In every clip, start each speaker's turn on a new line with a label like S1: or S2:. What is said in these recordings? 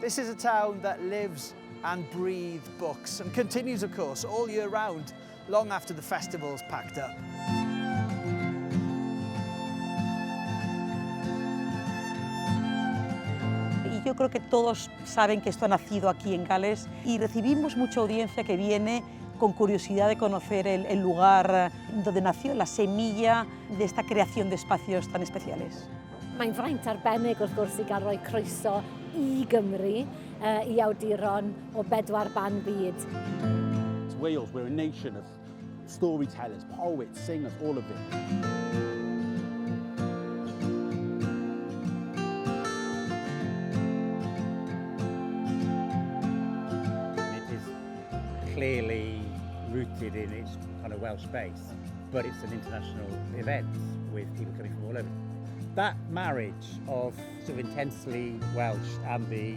S1: This is a town that lives and breathes books and continues, of course, all year round, long after the festival's packed up.
S2: Y yo creo que todos saben que esto ha nacido aquí en Gales y recibimos mucha audiencia que viene con curiosidad de conocer el lugar donde nació la semilla de esta creación de espacios tan especiales.
S3: Mae'n fraint arbennig wrth gwrs i gael rhoi croeso i Gymru, i awduron o bedwar ban byd.
S4: It's Wales, we're a nation of storytellers, poets, singers, all of it.
S5: It is clearly rooted in its kind of Welsh base, but it's an international event with people coming from all over. That marriage of sort of intensely Welsh and the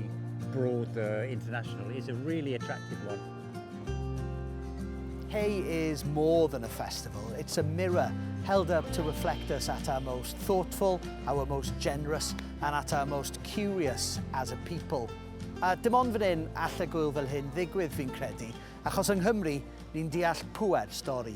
S5: broader international is a really attractive one.
S1: Hay is more than a festival. It's a mirror held up to reflect us at our most thoughtful, our most generous, and at our most curious as a people. A dim ond fan hyn all y gwyl fel hyn ddigwydd, fi'n credu, achos yng Nghymru ni'n deall pŵer stori.